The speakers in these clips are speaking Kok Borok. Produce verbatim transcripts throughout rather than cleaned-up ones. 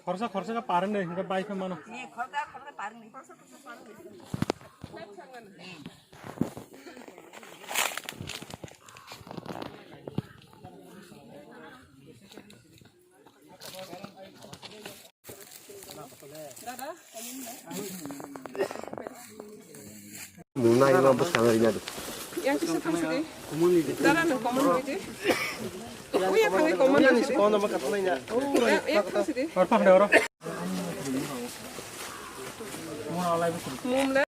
Khorsa khorsa khe parwng de, hwnkhe bai khe mano. Mung nai ma bwskang ri nadi. Yang kisa thang sidi. Dara nang common ri di. Uya thang common ri di. Yang thang sidi. Mum le.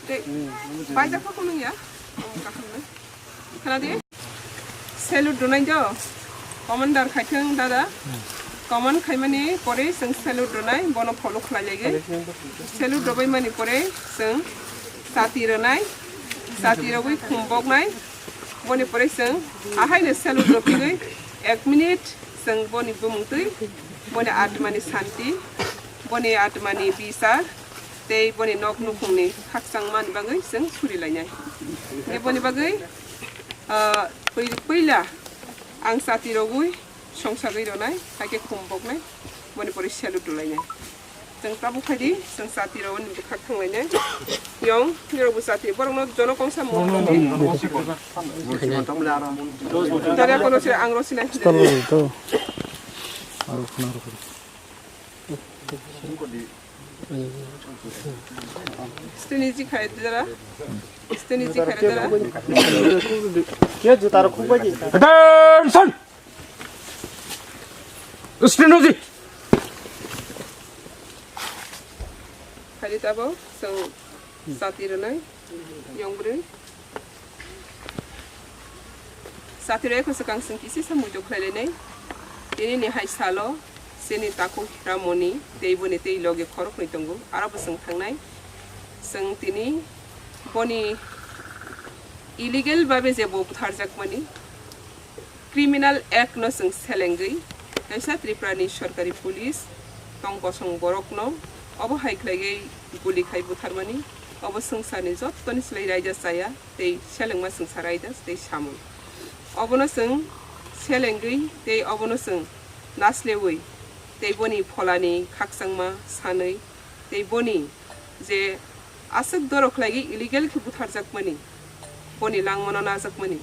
Te, bai jakha khunung ya. Kaham le. Khana di. Salute rwnai do. Commander khaithwng dada. Command khaimani pore chwng salute rwnai, bono follow khlai laiwi. Salute rwbai mani pore chwng chati rwnai, chati rwgwi khum boknai. Boni pore chwng ahaino salute rwpigwi ek minute chwng boni bumung twi, boni atmani santi, boni atmani bichar, tei boni nok nukhungni khakchang mani bagwi chwng suri lainai. Tei boni bagwi, ah, pui-, puila ang chati rogwi songsagwi ronai, hai khe khum boknai, boni pore salute rwlainai. Chwng tabuk khai di, chwng chati rogwi bwkhak thang lainai. Yong, nirok bo chati, borok no jono kongsa mung. Tare kono sira ang rosinai. Stani ji khai dara. Stani ji khai dara. Attention! Stani ji. Khai tabo, chwng chati rwnai. Yong bwrwi. Satiro ekho swkang chwng kisi samung jok khlai lainai. Tini ni hai salo chini takhuk Hiramoni tei boni tei loge khoroknwi tongo. Aro bo chwng thangnai. Chwng tini boni illegal babe je bo butharjakmani, Criminal Act no chwng selengwi kaisa Tripura ni sorkari police tong kosong borok no obo hai khlaiwi guli khai butharmani, obo swngcharni jottoni slai raida chaya tei selengma swngchar raida tei samung. Obono chwng selengwi tei obono chwng naslewi tei boni pholani khakchangma sanwi tei boni je aswk doro khlaiwi illegal khe butharjakmani, boni langmano najakmani,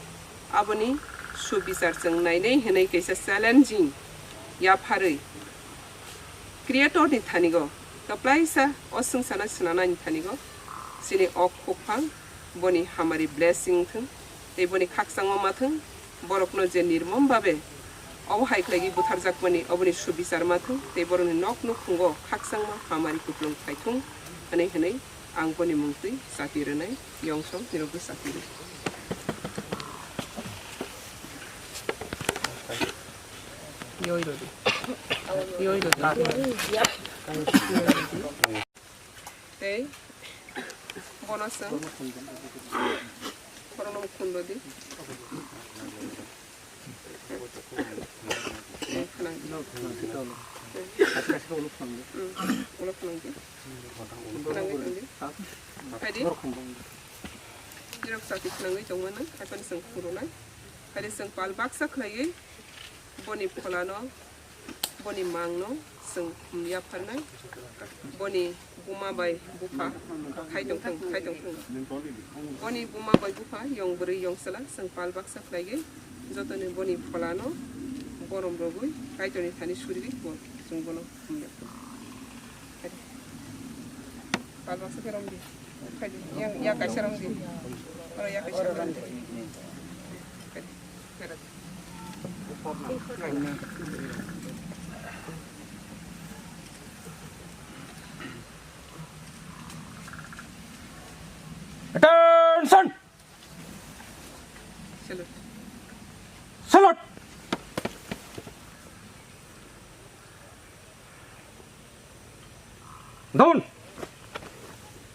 aboni subichar chwng nainai hwnwi kaisa challenging yapharwi creator ni thanigo kwplaisa o swngcharno swnamnani thanigo chini o khukphang boni hamari blessing wngthwng tei boni khakchangma mathwng. Borokno je nirmom babe obo hai khlaigwi butharjakmani, oboni subichar mathwng tei borokni nok nukhungo khakchangma hamari kupulung phaithwng hwnwi hwnwi ang boni mungtwi chati rwnai, yongsom nirokbo chati rw. Yoi rodi. Yoi rodi. Tei bono chwng khoroknwi khun rwdi. Tei khwnang. Ulo khwnang di. Khwnangwi thang di. Phaidi. Jirok chati khwnangwi tongmano, haikhe chwng khurunai. Haikhe chwng pal baksa khlaiwi boni pholano, boni mangno chwng yapharnai, boni buma bai bupha khai tongthwng, khai tongthwng. Boni buma bai bupha yong bwrwi yong chwla chwng pal baksa khlaiwi Jotoni boni pholano borom rogwi Kaitorni thani surigwi bo chwng bono humya. Pal baksa khe romdi. Khaidi. Yang ya kaisa romdi. Oro ya kaisa romdi. Khaidi. Khaidi. Attention! Salute. Salute! Down!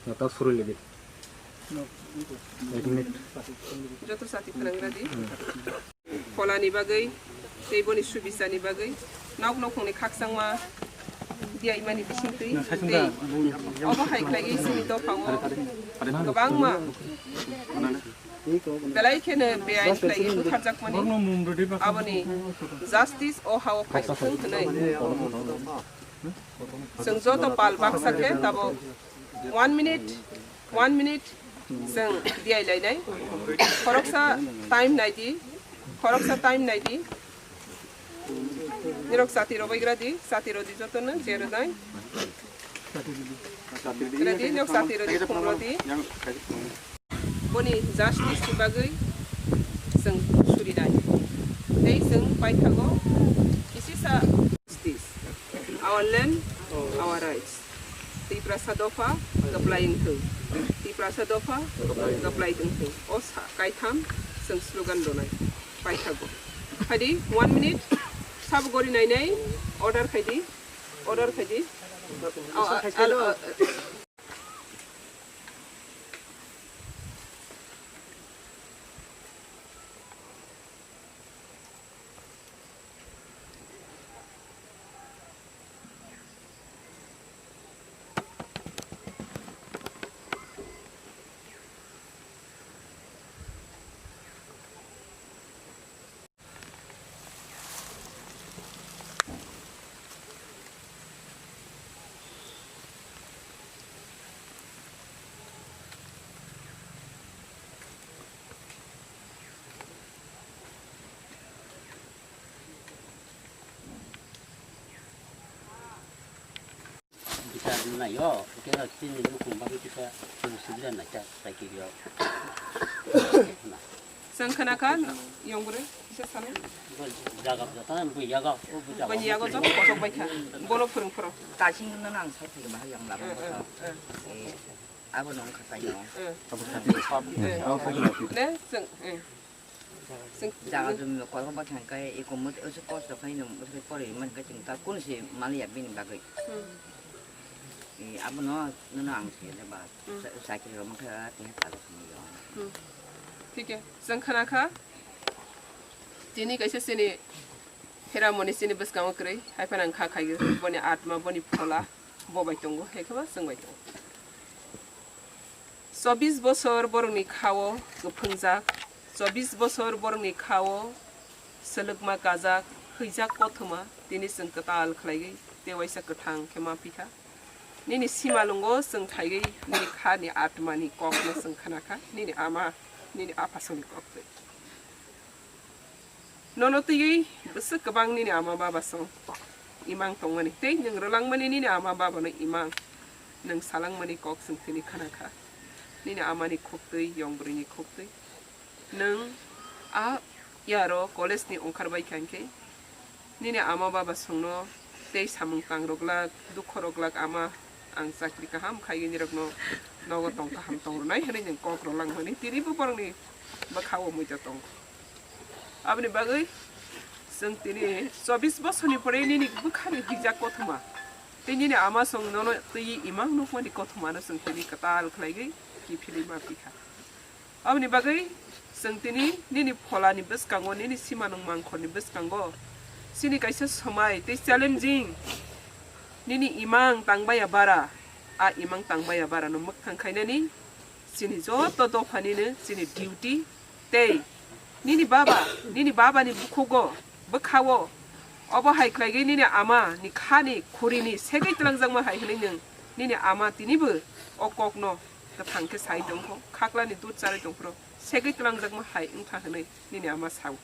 Nata surui lidi. Ek minute. Joto sati phanangradi. Pholani bagwi, tei boni subisani bagwi, nok nokhungni khakchangma diyaimani bisingtwi tei obo hai khlaiwi chini dophao kwbangma belai kheno beain khlaiwi butharjakmani, aboni justice o hao phaisithwng hwnwi chwng joto pal baksa khe tabuk one minute, one minute chwng diyai lainai. Khoroksa time naidi, khoroksa time naidi. Nirok chati rwbaigra di, chati rwdi jotono, je rwnai. Rwdi, nirok chati rwdi, khum rwdi. Boni justice ni bagwi chwng surinai. Tei chwng paithago kisisa justice. Our land, our rights. Tiprasa dopha kwplai wngthung. Tiprasa dopha kwplai wngthung. O sa kaitham chwng slogan rwnai. Paithago. Khaidi one minute sabo gori nainai order khaidi. Order khaidi. Oh, ah, ah, ah. Bichar naio, khe chini bukung bagwi kisa subida naikha, saikiryo. Chwng khna kha, yong bwrwi kisa salo. Jaga jata buyaga, o bujaga. Buyaga joto kochok bai kha. Bono phwrwng phwrwng. Kasing no nang sai thik bahai yang lama. Eh, eh, eh. Eh, abo nong kha sai no. Eh. Eh. Ne, chwng, eh. Chwng, jaga jumi kotor bai kha khe, eko mut, oso kosto khai no, oso pore man kha chwng ta kun se mali ya bini bagwi. Hmm. Eh, abo no, no, no ang se le ba. Hmm. Sa-, sakri ro man kha, tini ta lo khai yo. Hmm. Thik hai, chwng khna kha. Tini kaisa chini Hiramoni chini bwskango kwrwi, hai phano ang kha khaio, boni atma, boni phola, bo bai tongo, hai khe ba chwng bai tongo. Chobbish bosor borokni khao kwphwngjak, chobbish bosor borokni khao swlwkma kajak, hwijak kothoma, tini chwng kwtal khlaiwi tei waisa kwthang khe ma phi kha. Nini simalwngo chwng thaiwi nini khani atmani kokno chwng khna kha, nini ama, nini aphasongni kok twi. Nono twiwi bwswk kwbang nini ama baba song imang tongmani, tei nwng rwlangmani nini ama babano imang, nwng salangmani kok chwng tini khna kha. Nini amani khuktwi, yong bwrwini khuktwi. Nwng a yaro college ni ongkhar bai kha hinkhe, nini ama baba songno tei samung tang rok glak, dukho rok glak, ama, ang chakri kaham khaiwi nirokno nogo tong kaham tong rwnai hwnwi nwng kok rw langmani, tinibo borokni bwkha o muitu tongo. Aboni bagwi chwng tini chobbish bosorni pore nini bwkhani hwijak kothoma tei nini ama song nono twiwi imang nukmani kothomano chwng tini kwtal khlaiwi kiphilwi ma phi kha. Aboni bagwi chwng tini nini pholani bwskango, nini simanung mangkhorni bwskango chini kaisa somai tei challenging nini imang tangbaya bara, a imang tangbaya barano mwkhang khainani chini joto dophanino chini duty. Tei nini baba, nini babani bukhugo, bwkhao, obo hai khlaigwi nini ama ni khani khurini segwi twlangjakma hai hwnwi nwng nini ama tinibo o kokno kwthang khe sai tongkho, khaklani dud charwi tongphuru segwi twlangjakma hai wngkha hwnwi nini ama sao.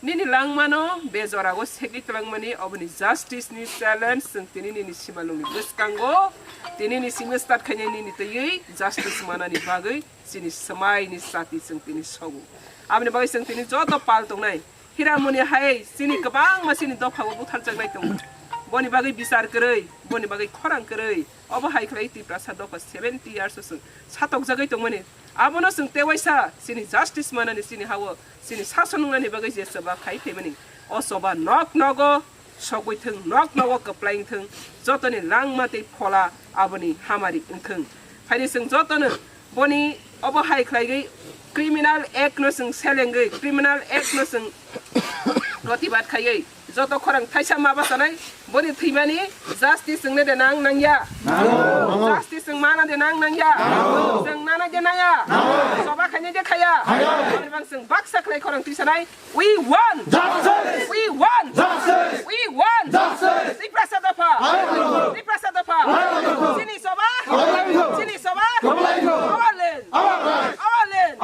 Nini langmano be jorao segwi twlangmani oboni justice ni challenge chwng tini nini simalwngni bwskango, tini ni simi start khainai nini twiwi justice manani bagwi chini swmai ni chati chwng tini sogo. Aboni bagwi chwng tini joto pal tongnai Hiramoni hai chini kwbangma chini dophao butharjaknai tongo. Boni bagwi bichar kwrwi, boni bagwi khorang kwrwi. Obo hai khlai Tiprasa dopha seventy years o chwng satokjagwi tongmani. Abono chwng tewaisa chini justice manani chini hao chini sason wngnani bagwi je choba khai phaimani. O choba nok nogo sogwi thwng, nok nogo kwplai wng thwng, jotoni langma tei phola aboni hamari wng thwng. Haini chwng jotono boni obo hai khlaigwi criminal act no chwng selengwi, criminal act no chwng protibad khaiwi joto khorang thaisa ma bachanai, boni thwimani justice chwngno de nang nangya? Justice chwng mana de nang nangya? Chwng nana de naya? Choba khaina de khaya? Aboni bang chwng baksa khlai khorang twisanai. We want! Justice! We want! Justice! We want! Justice! Tiprasa dopha! Tiprasa dopha! Chini choba! Chini choba! Our land! Our land!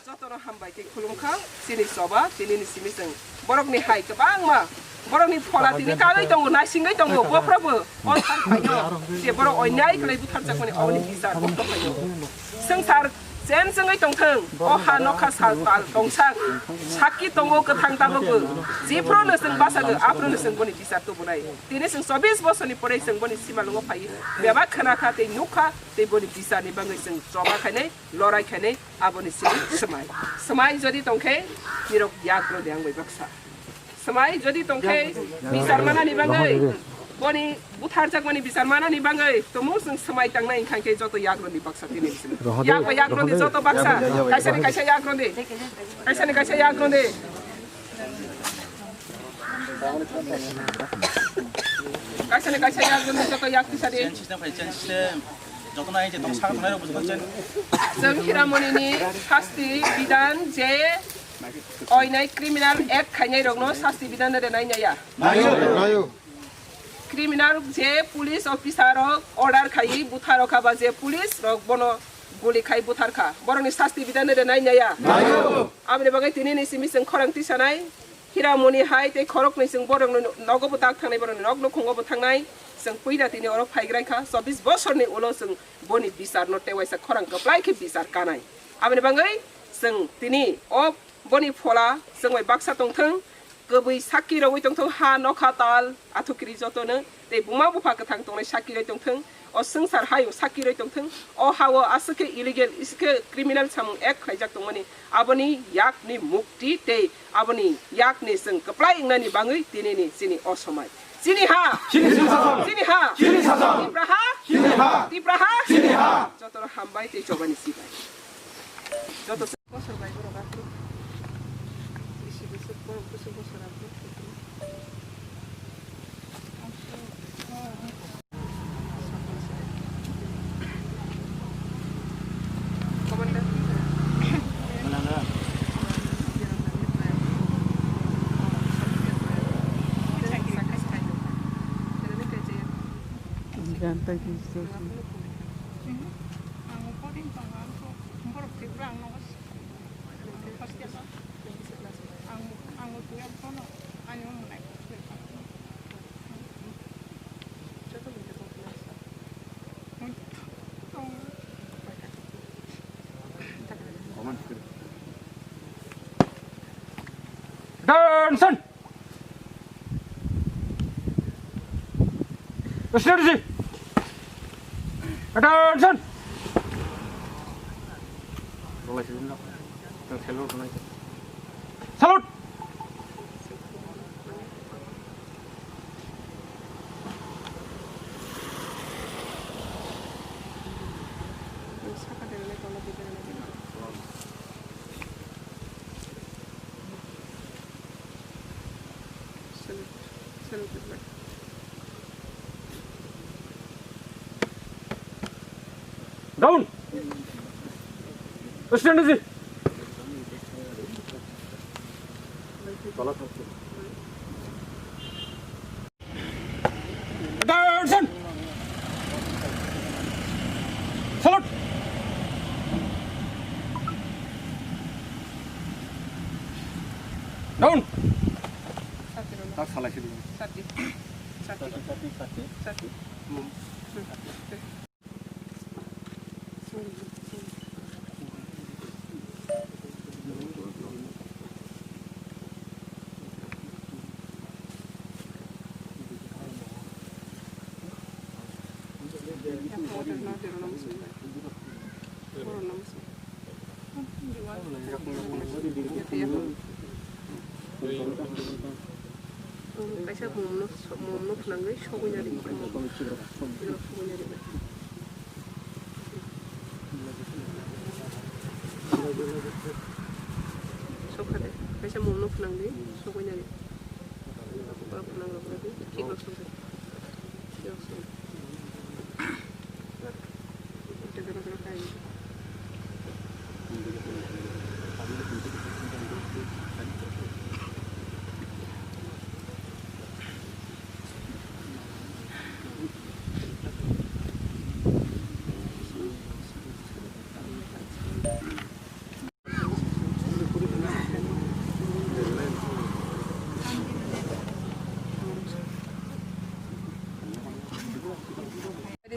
Jotono hambai khe khulumkha, chini choba, tini ni simi chwng. Borokni hai kwbangma, borokni phola tini kagwi tongo, naisingwi tongo, bophrobo, o thang phaino, je borok onyai khlai butharjakmani, oboni bichar, bophro phaino. Swngchar chen chwngwi tongthwng, o ha nokha sal tal tongsak, sakki tongo kwthang tabukbo, jephruno chwng bachago, aphruno chwng boni bichar tubunai. Tini chwng chobbish bosorni pore chwng boni simalwngo phaiwi bebak khna kha tei nuk kha, tei boni bicharni bagwi chwng choba khainai, lorai khainai, aboni simi swmai. Swmai jodi tongkhe, nirok yak rw de ang bai baksa. Swmai jodi tongkhe, bichar manani bagwi, boni butharjakmani bichar manani bagwi, tumung chwng swmai tangnai wngkha khe joto yak rw ni baksa tini simi. Yak bai yak rw de joto baksa. Kaisa ni kaisa yak rw de. Kaisa ni kaisa yak rw de. Kaisa ni kaisa yak rw de joto yak tisa de. Change system phai, change system. Joto nai je tong saka tongnai rok bujo chen. Chwng Hiramoni ni sasti bidan je oinai criminal act khainai rokno sasti bidan rw de nai naya. Nayo. Criminal je police officer rok order khai buthar rok kha ba je police rok bono guli khai buthar kha, borok ni sasti bidan de nai naya. Aboni bagwi tini ni simi chwng khorang tisanai Hiramoni hai tei khorok ni chwng borok ni nogo bo tak thangnai, borok ni nok nukhungo bo thangnai. Chwng puila tini oro phai grai kha, chobbish bosor ni ulo chwng boni bichar no tewaisa khorang kwplai khe bichar kanai. Aboni bagwi chwng tini o boni phola chwng bai baksa tongthwng. Kwbwi sakki rogwi tongthok ha nokha tal athukiri jotono tei buma bupha kwthang tongnai sakki roi tongthwng, o swngchar hayung sakki roi tongthwng, o hao aswk khe illegal, iswk khe criminal samung act khlaijak tongmani, aboni yakni mukti tei aboni yakni chwng kwplai wngnani bangwi tinini chini o somai. Chini ha! Chini sasam! Chini ha! Chini sasam! Tipra ha! Chini ha! Tipra ha! Chini ha! Jotono hambai tei chobani sibai. Joto Bosor bai borok aphuru bisi bwswk, borok bwswk bosor aphuru. Ang, ang twelve phano ani omo nai. Attention! Strategy! Attention! Salute! Down! Stand easy! Attention! Salute! Down! Sati. Sati. Sati. Sati. Kaisa mumno, mumno phwnangwi sogwi nari. Sogwi nari. Sokha de. Kaisa mumno phwnangwi sogwi nari. Ba phwnang rok nari. Kik rok sogwi. Kik rok sogwi.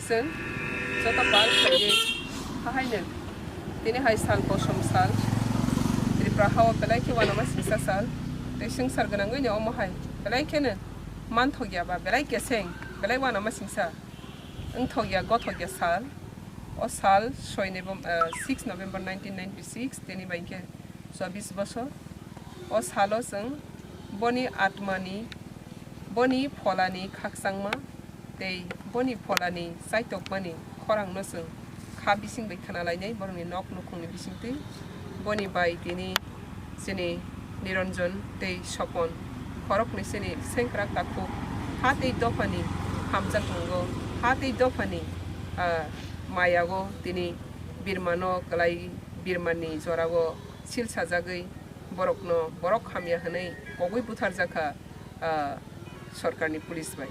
Chwng joto pal khlaiwi hahaino tini hai sal kosom sal, Tripura hao belai khe uanama singsa sal, tei swngchar gwnangwino omo hai belai kheno manthokya ba belai keseng, belai uanama singsa wngthokya gothokya sal. O sal soi Novem-, eh, six November nineteen ninety-six, tini bai khe chobbish bosor. O salo chwng boni atmani, boni pholani khakchangma tei boni pholani chaitokmani khorangno chwng kha bising bai khna lainai, borokni nok nukhungni bisingtwi. Boni bai tini chini Niranjan tei Sopon, khoroknwi chini sengkrak takhuk, ha tei dophani hamjakmungo, ha tei dophani, ah, mayago tini birmano kwlai, birmani jorao sil sajagwi borokno borok hamya hwnwi kogwi butharjakha, ah, sorkarni police bai.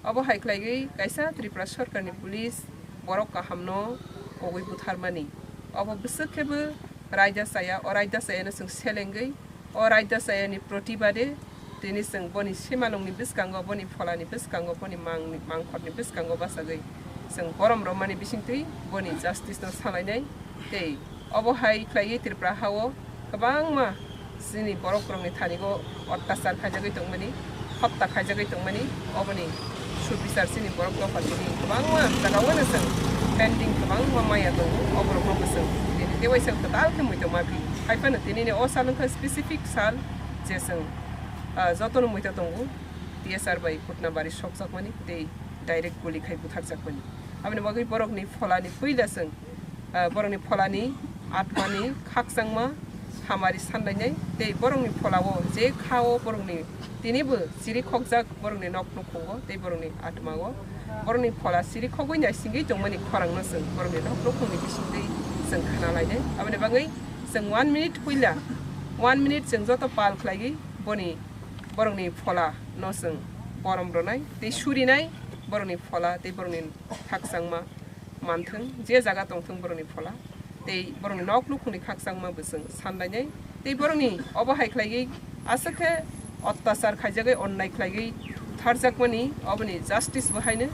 Obo hai khlaigwi kaisa Tripura sorkarni police borok kahamno kogwi butharmani. Obo bwswk khe bo raida chaya, o raida chayano chwng selengwi, o raida chayani protibade tini chwng boni simalongni bwskango, boni pholani bwskango, boni mangni, mangkhorni bwskango bachagwi chwng borom romani bisingtwi boni justice no salainai. Tei obo hai khlaiwi Tripura hao kwbangma chini borok rokni thani o ottachar khaijagwi tongmani, hotta khaijagwi tongmani, oboni subichar chini borok dopha tini kwbangma jagao no chwng pending kwbangma maya tongo, oborokno bo chwng tini tei waisa kwtal khe muitu ma phi. Hai phano tini ni o sal wngkha specific sal je chwng, ah, jotono muitu tongo, T S R bai Kutnabari sokjakmani tei direct guli khai butharjakmani. Aboni bagwi borokni pholani puila chwng, ah, borokni pholani atmani khakchangma hamari sanlainai tei borokni pholao je khao borokni tinibo chirikhokjak borokni nok nukhungo tei borokni atmao borokni phola chirikhogwi naisingwi tongmani khorangno chwng borokni nok nukhungni bisingtwi chwng khna lainai. Aboni bagwi chwng one minute puila, one minute chwng joto pal khlaigwi boni borokni phola no chwng borom rwnai tei surinai, borokni phola tei borokni khakchangma manthwng, je jaga tongthwng borokni phola tei borokni nok nukhungni khakchangma bo chwng sanlainai tei borokni obo hai khlaigwi aswk khe ottachar khaijagwi, onnai khlaigwi butharjakmani oboni justice bo haino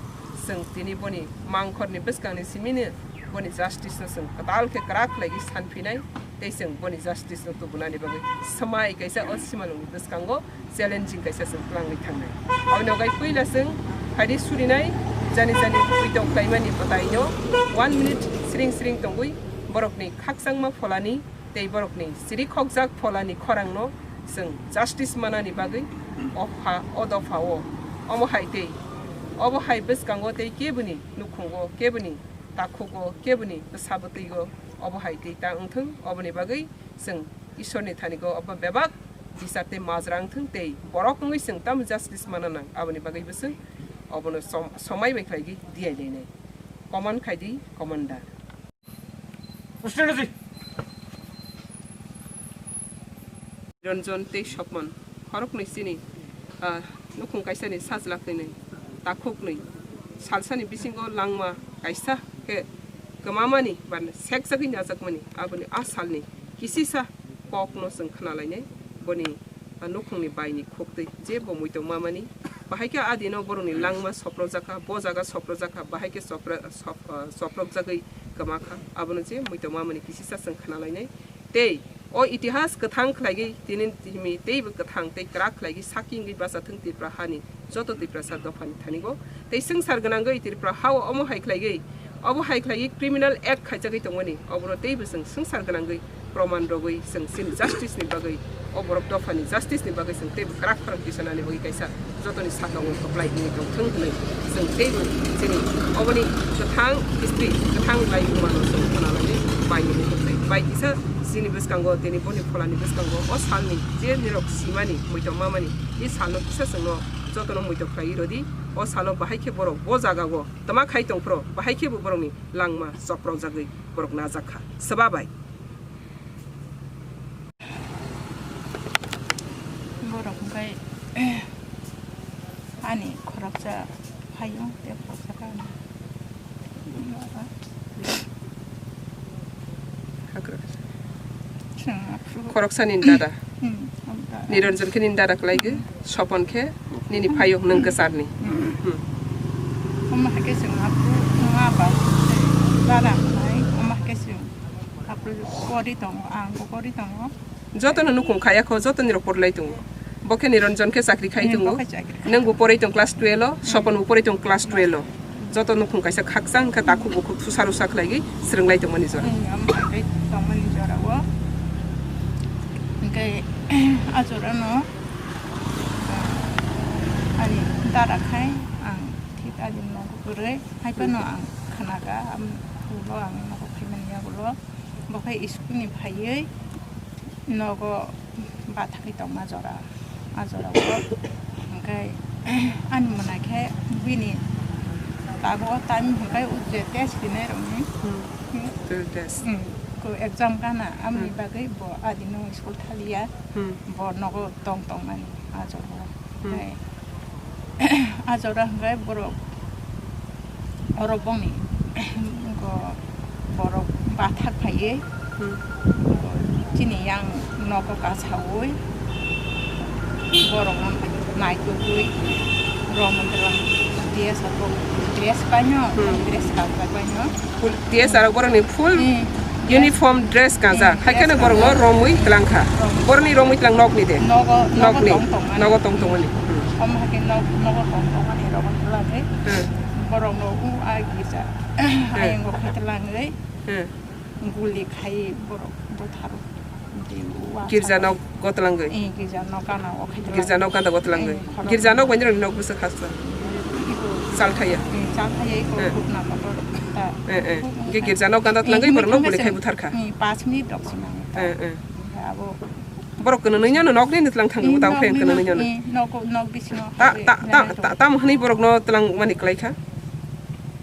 chwng tini boni mangkhorni bwskangni simino boni justice no chwng kwtal khe kwrak khlaigwi sanphinai. Tei chwng boni justice no tubunani bagwi swmai kaisa o simalwngni bwskango challenging kaisa chwng twlangwi thangnai. Aboni bagwi puila chwng phaidi surinai jani jani puito khlaimani bwtaino one minute sring sring tongwi borokni khakchangma pholani tei borokni chirikhokjak pholani khorangno chwng justice manani bagwi o pha, o dophao omo hai tei obo hai bwskango tei keboni nukhungo, keboni takhugo, keboni bwsa bwtwigo obo hai tei ta wngthwng, oboni bagwi chwng Ishorni thanigo obo bebak bichar tei majra wngthwng tei borok wngwi chwng tamo justice mana nang, aboni bagwi bwswng obono som-, somai bai khlaigwi diai lainai. Command khaidi, Commander. Ranjan tei Sopon, khoroknwi chini, ah, nukhung kaisani sajla kwnwi, takhuknwi, salsani bisingo langma kaisa khe kwmamani ba sekjagwi najakmani, aboni a salni kisisa kokno chwng khna lainai, boni A nukhungni baini khuktwi je bo muitok mamani, bahai khe adino borokni langma soprokjakha, bo jaga soprokjakha, bahai khe sopra-, sop-, ah, soprokjagwi kwmakha, abono je muitok mamani kisisa chwng khna lainai. Tei o itihas kwthang khlaigwi tini timi teibo kwthang tei kwrak khlaigwi sakingwi bacha thwng Tripura hani joto Tiprasa dophani thanigo. Tei swngchar gwnangwi Tripura hao omo hai khlaigwi, obo hai khlaigwi criminal act khaijagwi tongmani, obono teibo chwng swngchar gwnangwi proman rogwi chwng chini justice ni bagwi, o borok dophani justice ni bagwi chwng teibo kwrak khorang tisanani bagwi kaisa jotoni sakao kwplai wngwi tongthwng hwnwi chwng teibo chini oboni kwthang history, kwthang laimungmano chwng khna lainai bai ni mukhuk tei bai kisa chini bwskango tini boni pholani bwskango o salni je nirok simani muitok mamani, e salno kisa chwngno jotono muitok khlaiwi rwdi. O salo bahai khe borok bo jagao twma khai tongphro, bahai khe bo borokni langma chopropjagwi borok najak kha swba bai. Borok hwnkhe ani khoroksa phaio, tei khoroksa kha ani. Hagra. Chwng aphuru. Khoroksa nini dada. Hmm, omo dada. Niranjan khe nini dada kwlaigwi, Sopon khe nini phayok nwng kwcharni. Hmm. Hmm. Omo hai khe chwng aphuru wng aba dada hwnwi, omo hai khe chwng aphuru kori tongo, ang bo kori tongo. Jotono nukhung khaya kho, jotoni rok porlai tongo. Bo khe Niranjan khe chakri khai Hmm, tongo. Bo khe chakri khai Nwng bo tongo. Poroi tong class twelve o, Hmm. Sopon bo poroi tong class twelve o. Joto nukhung kaisa khakchang khe takhuk bukhuk thusa rusa khlaigwi swrwng lai tongmani jora. Hmm, omo hai khe tongmani jora o. Hwnkhe a jora no, ah, ani dada khai ang thik ani nogo kwrwi, hai phano ang khna kha, am, ulo ang nogo phaimani yagulo. Bo khe school ni phaiwi nogo bathagwi tongma jora, a jora o. Hwnkhe ani mwnai khe bini tabuk o time hwnkhe o je test rinai rokni. Hmm. Hmm. Twelve test. Hmm. Ko exam gana, amoni Hmm. bagwi bo adino school thaliya. Hmm. Bo nogo tong tongmani a jora o. Hmm. Hwnkhe a jora hwnkhe borok oro bongni go borok bathak phaiwi Hmm. go chini yang nogo kasawi borok no naitugwi romwi dress abo dress paino Hmm. dress kalsa paino. Full T S R rok borokni full Hmm. Uniform dress kanjak. Hmm, Hai kheno dress borokno kanjak. Romwi twlang kha. Romwi. Borokni romwi twlang nokni de? Nogo, nogo Nokni. Tong tongmani. Nogo tong tongmani. Hmm. Omo hai khe nog-, nogo tong tongmani rogo twlangwi. Hmm. Borokno u a girja Hmm. ayango khe twlangwi Hmm. guli khai borok butharo. Girja nok. Gotwlangwi? Eh, girja nok gana o khai Girja nok ganda gotwlangwi? Eh, khorok. Girja nok bai nini nok bwswk khasa? Ibo. Chalthaya? Eh, chalthaya iko Eh. Bukna kotor ta. Eh, eh. Hwnkhe girja nok ganda twlangwi Eh, borokno hwnkhe guli khai buthar kha? Eh, panch minute rok swnam ta. Eh, eh. Hwnkhe abo Borok kwnwi nini no nok nini twlang thangwi Eh, tamo nok khe nini kwnwi no, nini no. Eh, nok, nok bisingo Ta, habwi ta, ta, nai ta, to. Tamo hwnwi borokno twlang mani kwlai kha?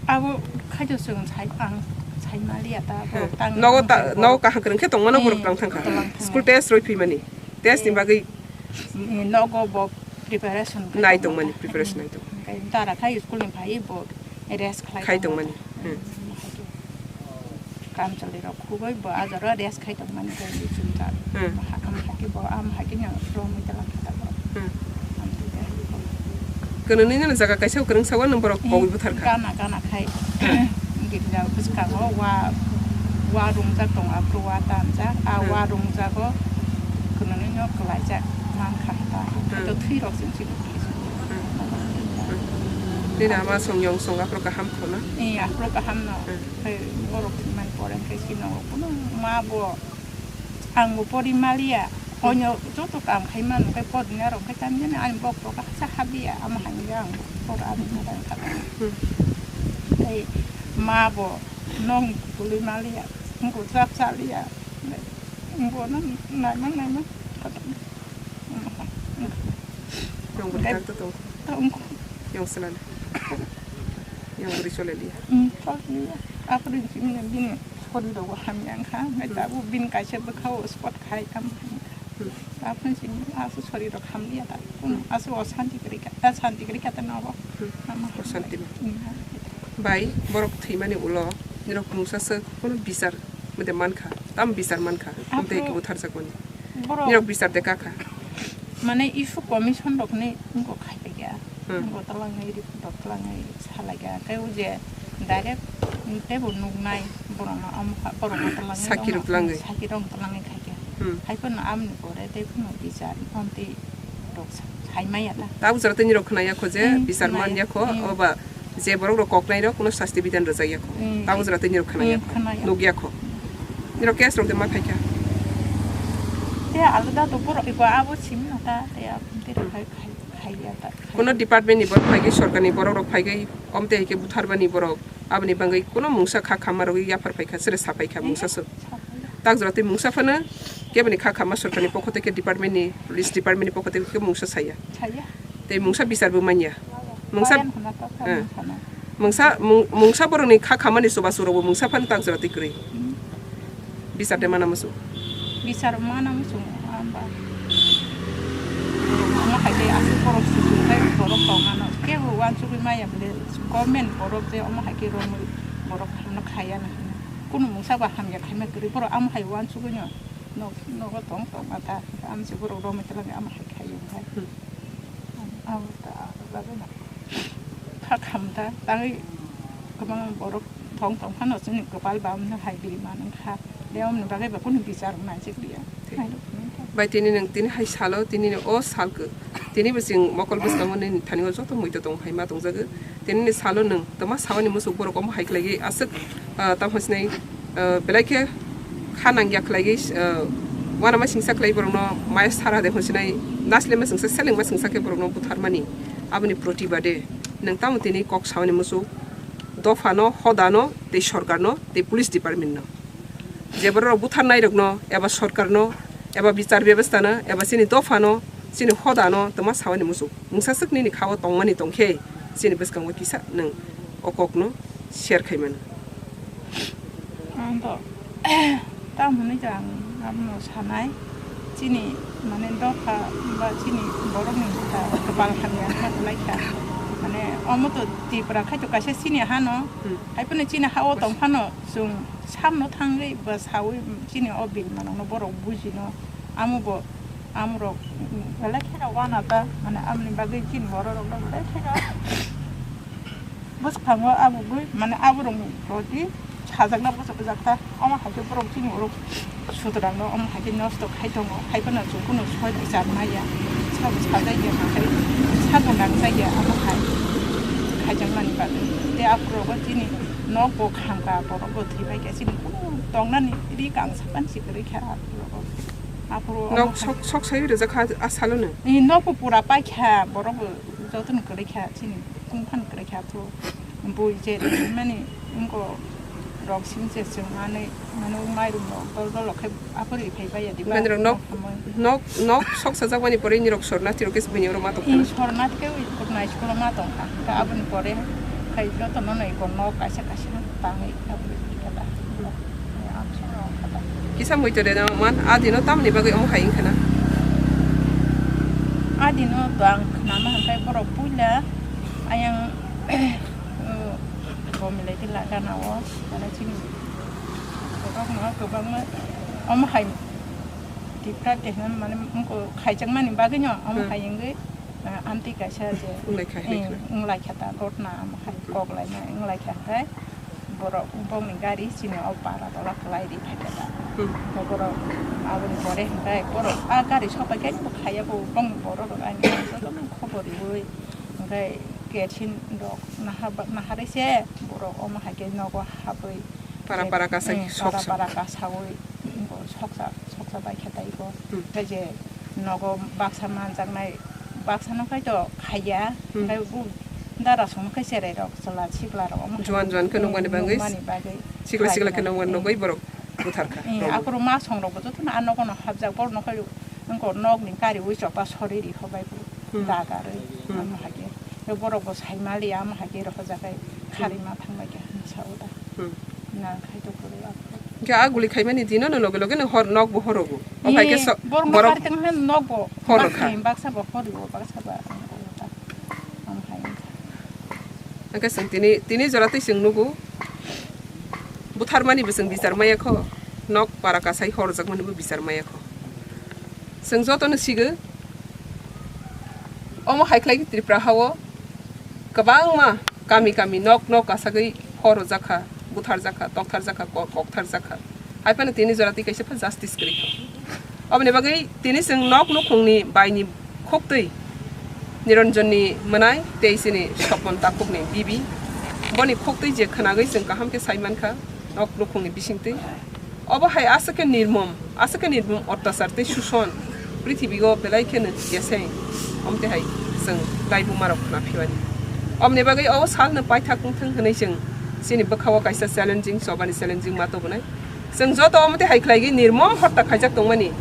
Abo khaito chwng sai, ang sai maliya ta, borok Hmm. tang Nogo ta, tongkhe nogo borok. Kaham kwrwng khe tongmano borok Eh, twlang thang kha. Twlang thang. School test roi phimani. Test ni Eh. bagwi Eh, nogo bo preparation khai Nai tongma tongmani, ta. preparation nai tongma. Khai dara khai school ni phai bo rest khlai Khai tongma tongmani. ta. Hmm. Kam choli rok khugwi bo ajaro rest khai tongmani khai chwng ta. Hmm. Am haki bo, am haki no romwi ta lang kha ta bo. Hmm. Am tu ta hai ko. Kwnwi nini jaga kaisa kwrwng sawa nwng borok Eh, pogwi buthar kha. Gana, gana khai. Girja bwskango wa, wa rungjak tongo, aphuru wa tanjak. A Hmm. wa rungjago kwnwi no kwlaijak man kha ta. Hmm. To thwi rok chwng chini. Hmm. Hmm. Nini ama song yong song aphuru kaham khuna? Eh, aphuru kaham no. Hmm. Khai borok thwimani pore khai chini kuno ma bo Ang bo pori maliya, onyo joto kam khai mano, khai pori na rok khai tam jani, ani bok rok haksa habiya, ama hai ang por ani mo dang kha. Hmm. Tei ma bo nong tuli maliya, ngo chap chaliya, ngo no naima naima khatam. Nong bo Ngai- thang to tong. Tong. Yong selana. Yong buri chole liya. Hmm, chole liya. Apri jimne bini. Pori rok bo hamya wngkha, hwnkhe Hmm. tabuk bini kaisa bwkhao spot khai tamo hwnkha. Hmm. Tabuk chini aswk sori rok hamliya ta, kunu Hmm. aswk osanti kwrwi kha, ta santi kwrwi kha ta nogo. Hmm. Tamo Osanti. Hmm. Bai, borok thwimani ulo nirok mungsa swk kunu bichar mode mankha, tamo bichar mankha, Aphuru tei khe butharjakmani. Borok Nirok bichar de kakha. Mane issue commission rok ni wngkha khai phaikha. Hmm. Wngkha twlangwi report rok twlangwi salaikha. Khe o je direct teibo nuknai borokno omo kha, borokno twlangwi Saki rok omo twlangwi. Saki rok twlangwi khaikha. Hmm. Hai phano amoni pore tei phano bichar montri rok sa-, sai maya ta. Tabuk jora tei nirok khwnaya kho je Hmm, bichar khwnaya. Manya kho, Hmm. Oba je borok rok koknai rok kuno sasti bidan rwjak ya kho. Hmm. Tabuk jora tei nirok khwnaya Hmm, kho. Khwnaya. Nukya kho. Nirok case rok de ma phaikha. Te alada to borok iko abo sim no ta, te abo te khai, khai, khai ya ta. Kuno department ni borok phaigwi, sorkar ni borok rok phaigwi, omte hai khe butharmani borok aboni bagwi kuno mungsa kha khamma rogwi yaphar phaikha, sere sa phaikha, mungsa so. Sa phai. Tak jora tei mungsa phano keboni kha khamma sorkar ni pokho tei khe department ni, police department ni pokho tei khe mungsa saya. Saya. Tei mungsa bichar bo manya. Mungsa, Payan hwnna to eh. Payan hwnna. Mungsa, mung-, mungsa borokni kha khamani chubachu rokbo mungsa phano tak jora twi kwrwi. Hmm. Bichar de mana muchung. Bichar mana muchung, amba. Omo hai khe aswk borok suchung khai borok tongmano. Kebo uansugwi maya bwle government borok je omo hai khe romwi borok hamno khaya na hwnwi. Kunu mungsa ba hamya khaima kwrwi borok amo hai uansugwino nok, nogo tong tongma ta. Amsi borok romwi twlangwi amo hai khaio khai. Hmm. Abo ta, abo bagwi no. Kha khamta, tangwi kwbang borok thong tong phano chini kwpal ba wngkha hai bini manwi kha. De omoni bagwi ba kunu bichar nai se kliya. Thik. Hai rok phano kha. Bai tini nwng tini hai salo, tini ni o sal khe, tini bo chwng mokol bwskango nini thani o joto muitu tong hai ma tongjago. Tini ni salo nwng tama sawani muchuk borok omo hai khlaiwi aswk, ah, tamo sinai, ah, belai khe kha nangya khlaiwi, ah, uanama singsa khlai borokno maya sara de hwnsinai naslema singsa selengma singsa khe borokno butharmani aboni protibade nwng tamo tini kok sawani muchuk dophano, hodano, tei sorkarno, tei police departmentno. Je bororok butharnairokno, eba sorkarno, eba bichar bebostano, eba chini dophano, chini hodano twma sawani muchuk. Mungsaswk nini khao tongmani tongkhe, chini bwskango kisa nwng o kokno share khai mano. Ang to tamo hwnwi to ang abono sanai, chini mane dopha ba chini borokni bwkha kwpal hamya wngkha kwlai kha. Mane omo to Tripura khai to kaisa chini hano, Hmm. hai phano chini ha-o tong phano chwng samno thangwi ba sawi chini o bil manokno borok bujino. Amo bo, amorok, mm, belai kheno uanata, mane, aboni bagwi chini bororokno belai kheno bwskango abo bui, mane, aborokni proti sajakna bwsajak ta. Omo hai khe borok chini borok sutrangno omo hai khe nosto khai tongo, hai phano chwng kunu soi bichar maya, sabo sajak ya, hai sakbo nangjakya, amo hai khaijakmani bagwi. Tei aphuru rogo chini nok bo kham kha, borok bo thwi bai kha, chini kunu tongnani ri kangsa pansi kwrwi kha aphuru rogo. Aphuru omo Nok hai sok, sok sai rijak kha a salo no? Ni nok bo pura pai kha, borok bo jotono kwrwi kha, chini kung phan kwrwi kha, aphuru bui je mani wngko rok sing je chwng manwi, mano mairum rok dol dol rok khai aphuru phai bai ya di ba. Mani rok nok, nok hamwi. Nok, nok sok sajak mani pore nirok sorna tirok khe bini oro ma tong Ih, khana. Sorna khe ui kurna school ma tong kha. Kha aboni pore khai joto no noi ko nok kaisa kaisa tangwi aphuru kha da. Kisa muitu de no man, a dino tamni bagwi omo hai wngkha na? A dino to ang khnama hwnkhe borok puila ayang, uh, bomilai tila gana o, mane chini borokno kwbangma omo hai Tipra de hwn mane wngkha khaijakmani bagwino omo Hmm. hai wngwi, uh, amtwi kaisa je, Wnglaikha, eh, wnglaikha. Wnglaikha ta gotna omo hai Hmm. Koklaina wnglaikha hwnkhe. Borok bongni gari chini o para tola kwlai ri khaikha ta. Hmm. Hwnkhe borok aboni pore hwnkhe borok a gari sopai khe bo khaiya bo bongni borok rok ani jotono khobor riui hwnkhe kerosene rok naha ba-, naharwi se borok omo hai khe nogo habwi Para para kasai eh, sok para sok. Para kasaui bo soksa soksa bai khe tai bo. Hmm. Hwnkhe je nogo baksa manjaknai baksa no khai to khaiya, Hmm. Hwnkhe bo dara song khai cherai rok chwla sikla rok omo Juan juan khe nukmani bagwi, nukmani bagwi sikla sikla khe khaiya. Nukmani Eh. Nukwi borok buthar kha. Eh, Rok. Aphuru ma song rok bo jotono a nogo no hapjak, borok no khai wngkha nok ni kari ui chopa sori ri hobai bo Hmm. Dagarwi Hmm. Omo hai khe. Borok bo sai maliya omo hai khe rohorjak khai Hmm. Kharwi ma thang bai khe hinwi sa o da. Hmm. Na khai to kwrwi aphuru. Hwnkhe a guli khaimani dino no loge loge no hor nok bo horogo. Omo hai khe Ee, so-, borok borok ma kari tongkha nok bo hor baksa rwkha. Baksa bo hor rwo, baksa bo ang rwo ta. Omo hai wngkha. Hwnkhe chwng tini, tini jora twi chwng nugo. Butharmani bo chwng bichar maya kho. Nok para kasai horjakmani bo bichar maya kho. Chwng jotono sigo. Omo hai khlai khe Tripura hao kwbangma kami kami nok nok asagwi hor rwjak kha, buthar jak kha, tokthar jak kha, ko-, kokthar jak kha. Hai phano tini jora twi kaisa pha justice kwrwi kha. Oboni bagwi tini chwng nok nukhungni baini khuktwi Niranjanni mwnai tei chini Sopon takhukni bibi. Boni khuktwi je khwnagwi chwng kaham khe sai mankha nok nukhungni bisingtwi. Obo hai aswk khe nirmom, aswk khe nirmom ottachar tei suson prithibigo belai kheno jeseng, omte hai chwng laibumarok khna phiwani. Omni bagwi o salno paithak wngthang hwnwi chwng chini bwkhao kaisa challenging, chobani challenging ma tubunai. Chwng joto omte hai khlaigwi nirmom hotta khaijak tongmani,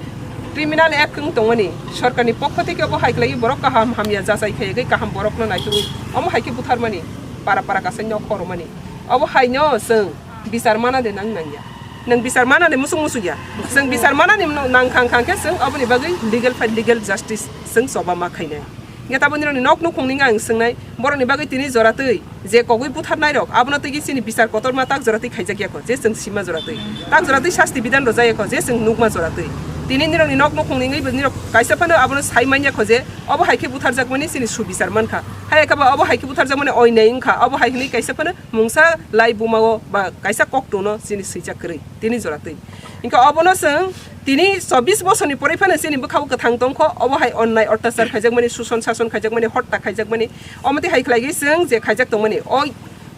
criminal act wng tongmani, sorkarni pokho theke obo hai khlaigwi borok kaham hamya jachai khaigwi kaham borokno naitugwi omo hai khe butharmani, para para kasai nok khoromani. Obo haino chwng bichar mana de nang nangya. Nwng bichar mana de musuk musuk ya. Chwng bichar mana ni nang khang khang khe chwng oboni bagwi legal fight, legal justice chwng choba ma khainai. Neta boni rokni nok nukhung ni ang swngnai, borokni bagwi tini jora twi je kogwi butharnai rok, abono twi chini bichar kotorma tak jora twi khaijak ya kho, je chwng sima jora twi. Tak jora twi sasti bidan rojak ya kho, je chwng nukma jora twi. Tini nirokni nok nukhung ni wngwi bo nirok kaisa phano abono sai manya kho je obo hai khe butharjakmani chini subichar mankha. Hai khe ba obo hai khe butharjakmani oinai wngkha, obo hai hwnwi kaisa phano mungsa lai bumao ba kaisa koktwno chini swijak kwrwi tini jora twi. Hinkhe obono chwng tini chobbish bosorni porwi phano chini bwkhao kwthang tongkho, obo hai onnai ottachar khaijakmani, suson sason khaijakmani, hotta khaijakmani, omo twi hai khlaigwi chwng je khaijak tongmani, o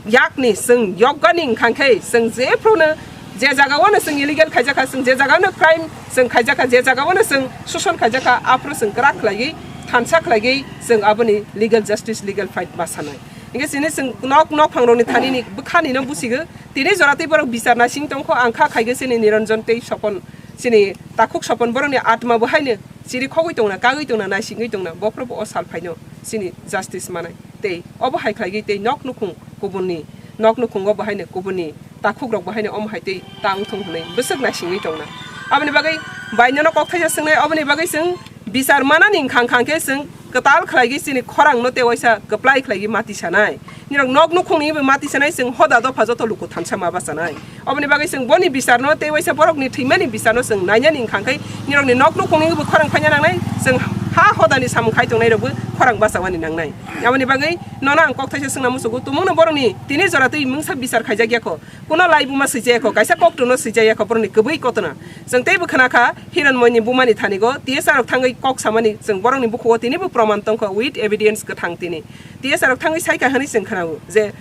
yakni chwng yokgani wngkha khe chwng jephruno je jagao no chwng illegal khaijakha, chwng je jagao no crime chwng khaijakha, je jagao no chwng suson khaijakha, aphuru chwng kwrak khlaigwi, thansa khlaigwi chwng aboni legal justice, legal fight ma sanai. Hinkhe chini chwng nok, nok phangrokni thanini bwkhanino busigo. Tini jora tei borok bichar naising tongkho, ang kha khaigwi chini Niranjan tei Sopon, chini takhuk Sopon, borokni atma bo haino chiri khogwi tongna, kagwi tongna, naisingwi tongna, bophuru bo o sal phaino chini justice manai. Tei obo hai khlaigwi tei nok nukhung kubunni, nok nukhungo bo haino kubunni takhukrok bo haino omo hai tei ta wngthung hwnwi bwswk naisingwi tongna. Aboni bagwi bai nono kok thaisa swngnai, oboni bagwi chwng bichar manani wngkha, wngkha khe chwng kwtal khlaigwi chini khorangno tei waisa kwplai khlaigwi mati sanai. Nirok nok nukhungni bai mati sanai, chwng hoda dopha joto luku thansa ma bachanai. Oboni bagwi chwng boni bicharno tei waisa borokni thwimani bicharno chwng nainani wngkha khe nirokni nok nukhungni bai khorang phaina nangnai, chwng ha hodani samung khai tongnairokbo khorang bachawani nangnai. Aboni bagwi nono ang kok thaisa swngna muchugo, tumungno borokni tini jora twi mungsa bichar khaijak ya kho. Kuno laibuma swijaya kho, kaisa koktwno swijaya kho, borokni kwbwi kotona. Chwng teibo khna kha, Hiranmoyni bumani thanigo T S R rok thangwi kok samani chwng borokni bukhugo tinibo proman tongkha with evidence kwthang tini. T S R rok thangwi saikha hwnwi chwng khnago je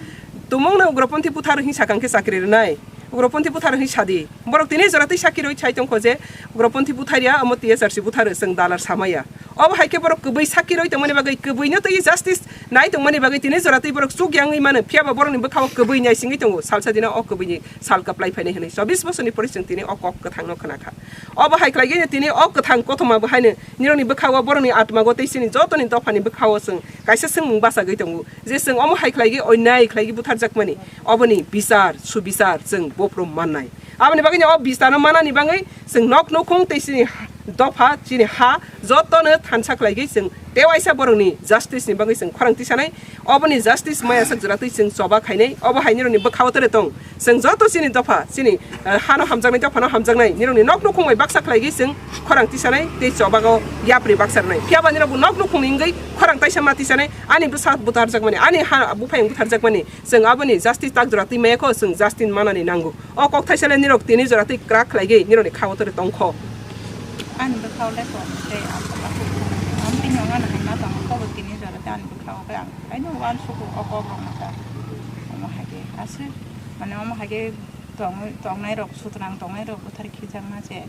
tumungno ugroponthi butharwi hwnwi sakang khe chakri rwnai. Ugroponthi butharwi hwnwi sadi. Borok tini jora twi sakirwi sai tongkho je ugroponthi butharya, omo T S R si butharwi chwng dalar samaya. Obo hai khe borok kwbwi sakirwi tongmani bagwi, kwbwino twi justice nai tongmani bagwi tini jora twi borok chuk yangwi mano, phiya ba borokni bwkhao kwbwi naisingwi tongo. Salsa dina o kwbwini sal kwplai phainai hwnwi chobbish bosorni pore chwng tini o kok kwthangno khna kha. Obo hai khlaigwino tini o kwthang kothoma bo haino nirokni bwkhao, borokni atmago tei chini jotoni dophani bwkhao chwng kaisa swngmung bachagwi tongo je chwng omo hai khlaigwi onnai khlaigwi butharjakmani, oboni bichar subichar chwng bophuru mannai. Aboni bagwino o bisarno manani bagwi chwng nok nukhung tei chini dopha, chini ha jotono thansa khlaigwi chwng tei waisa borokni justice ni bagwi chwng khorang tisanai. Oboni justice maya sak jora twi chwng choba khainai. Obo hai nirokni bwkhao tere tong. Chwng joto chini dopha, chini, eh, hano hamjaknai, dophano hamjaknai, nirokni nok nukhung bai baksa khlaigwi chwng khorang tisanai tei chobago yapri baksa rwnai. Phiya ba nirokbo nok nukhungni wngwi khorang taisa ma tisanai, ani bwsa butharjakmani, ani ha buphayung butharjakmani. Chwng aboni justice tak jora twi maya kho, chwng justice manani nango. O kok thaisa le nirok tini jora twi kwrak khlaigwi nirokni khao tere tongkho. Ani bwkhao le kok tei aswk aswk. Ang tini wngna hai ma tongo, kobo tini jora tei ani bwkhao khe ang kaino uansugo o kok rokno ta. Omo hai khe aswk, mane omo hai khe tongwi, tongnai rok, sutrang tongnai rok bwthar khijakna se.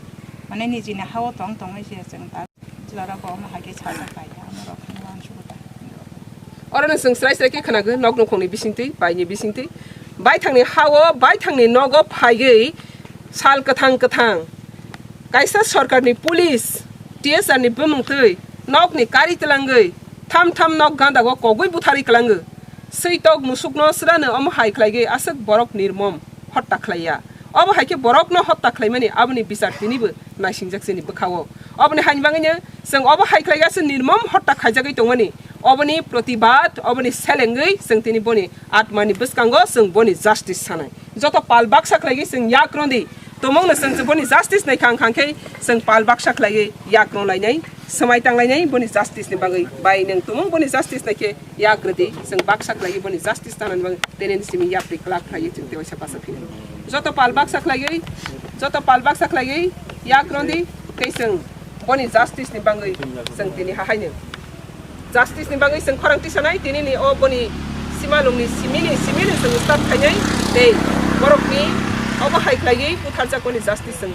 Mane nijini hao tong tongwi se chwng ta. Jora bo omo hai khe sajak bai ya, omo rok khe uansugo ta. Orono chwng srai srai khe khnago, nok nukhungni bisingtwi, baini bisingtwi. Baithangni hao, baithangni nogo phaigwi sal kwthang kwthang kaisa sorkarni police, T S R ni bumung twi nokni kari twlangwi tham tham nok gandago kogwi butharwi kwlango. Switok musukno srano omo hai khlaigwi aswk borok nirmom hotta khlaiya. Obo hai khe borokno hotta khlaimani aboni bichar tinibo naisingjak chini bwkhao. Oboni haini bagwino chwng obo hai khlaiya se nirmom hotta khaijagwi tongmani. Oboni protibad, oboni selengwi chwng tini boni atmani bwskango chwng boni justice sanai. Joto pal baksa khlaigwi chwng yak rondi. Tumungno chwng boni justice nai khang khang khe chwng pal baksa khlaiwi yak rwlainai, swmai tanglainai boni justice ni bagwi. Bai nwng tumung boni justice nai khe yak rwdi, chwng baksa khlaiwi boni justice tanani bagwi tei nini simi yapri kwlak khlaiwi chwng tei waisa basa phino. Joto pal baksa khlaiwi, joto pal baksa khlaiwi yak rwdi tei chwng boni justice ni bagwi chwng tini hahaino. Justice ni bagwi chwng khorang tisanai, tini ni o boni simalung ni simi ni, simi ni chwng start khainai, tei borok ni obo hai khlaiwi butharjak boni justice chwng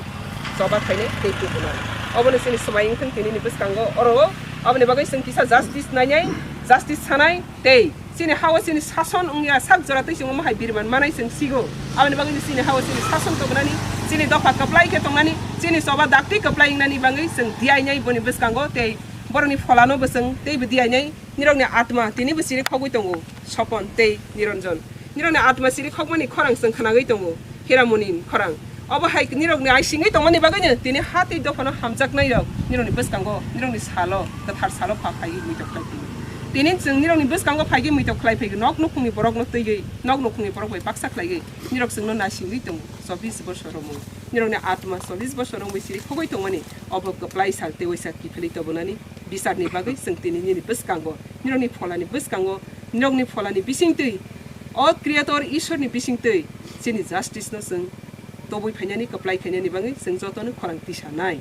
choba khainai tei tubunai. Obo ni chini swmai wngthang tini ni bwskango oro o, aboni bagwi chwng kisa justice nainai, justice sanai tei chini ha o chini sason wngya sak jora twi chwng omo hai birman manai chwng sigo. Aboni bagwi chini ha o chini sason tubunani, chini dopha kwplai khe tongnani, chini choba dakti kwplai wngnani bagwi chwng diyainai boni bwskango tei borokni pholano bo chwng teibo diyainai. Nirokni atma tinibo siri khogwi tongo, Sopon tei Niranjan. Nirokni atma siri khokmani khorang chwng khnagwi tongo, Hiramoni khorang. Obo hai nirokni aisingwi tongmani bagwino tini ha tei dophano hamjaknairok nirokni bwskango, nirokni salo, kwthar salo pha phaiwi muitok khlai phaiwi. Tini chwng nirokni bwskango phaigwi muitok khlai phaiwi nok nukhungni borokno twiwi, nok nukhungni borok bai baksa khlaiwi nirok chwngno naisingwi tongo, chobbish bosor romwi. Nirokni atma chobbish bosor romwi siri khogwi tongmani obo kwplai sal tei waisa kiphilwi tobonani. Bicharni bagwi chwng tini nini bwskango, nirokni pholani bwskango, nirokni pholani bisingtwi, o Creator Ishwarni bisingtwi chini justice-no chwng tobwi phainani, kwplai khainani bagwi chwng jotono khorang tisanai.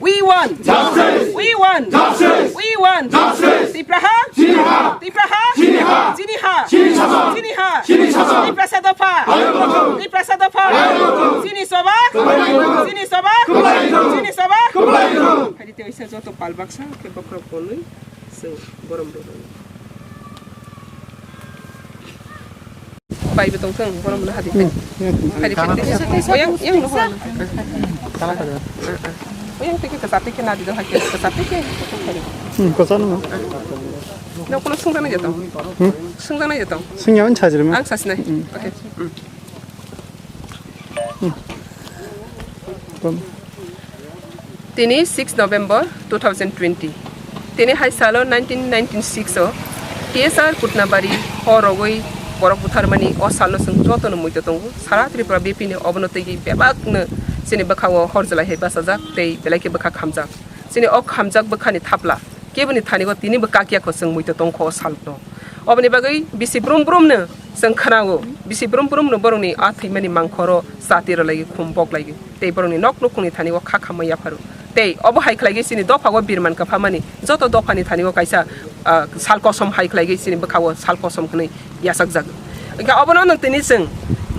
We want! Justice! We want! Justice! We want! Justice! Tipraha! Chini ha! Tipraha! Chini ha! Chini ha! Chini sason! Chini ha! Chini sason! Tiprasa dopha! Ayok rokho! Tiprasa dopha! Ayok rokho! Chini soba! Kwplai rokho! Chini soba! Kwplai rokho! Chini soba! Kwplai rokho! Phaidi tei waisa joto pal baksa khe bokhorok konwi chwng borom rwrwng. Bai bo tongthwng, borom no hadi. Hmm, ya. Phaidi phaidi tei. Oyang, yang no hor. Kala kala. Oyang tei khe kwchar tei khe nadi do hai khe kwchar tei khe. Hmm, kwchar no. No kono sungjaknai jato. Hmm? Sungjaknai jato. Sungya wng sajrima. Ang sasinai. Hmm. Okay. Hmm. Hmm. Tini six November two thousand twenty. Tini hai salo nineteen ninety-six o T S R Kutnabari hor rogwi borok butharmani o salno chwng jotono muitu tongo. Sara Tripura bepini obono twi bebakno chini bwkha o hor jwlai hai bachajak tei belai khe bwkha khamjak. Chini o khamjak bwkhani thapla keboni thani o tini bw kakya kho chwng muitu tongkho o salno. Oboni bagwi bisi brum brum no chwng khwnao, bisi brum brum no borokni a thwimani mangkhoro chati rwlai khum boklai tei borokni nok nukhungni thani o kha khamma yapharo. Tei obo hai khlai chini dopha o birman kwphamani joto dophani thani o kaisa, ah, sal kosom hai khlai chini bwkha o sal kosom hwnwi yachakjak. Hwnkhe obono no tini chwng,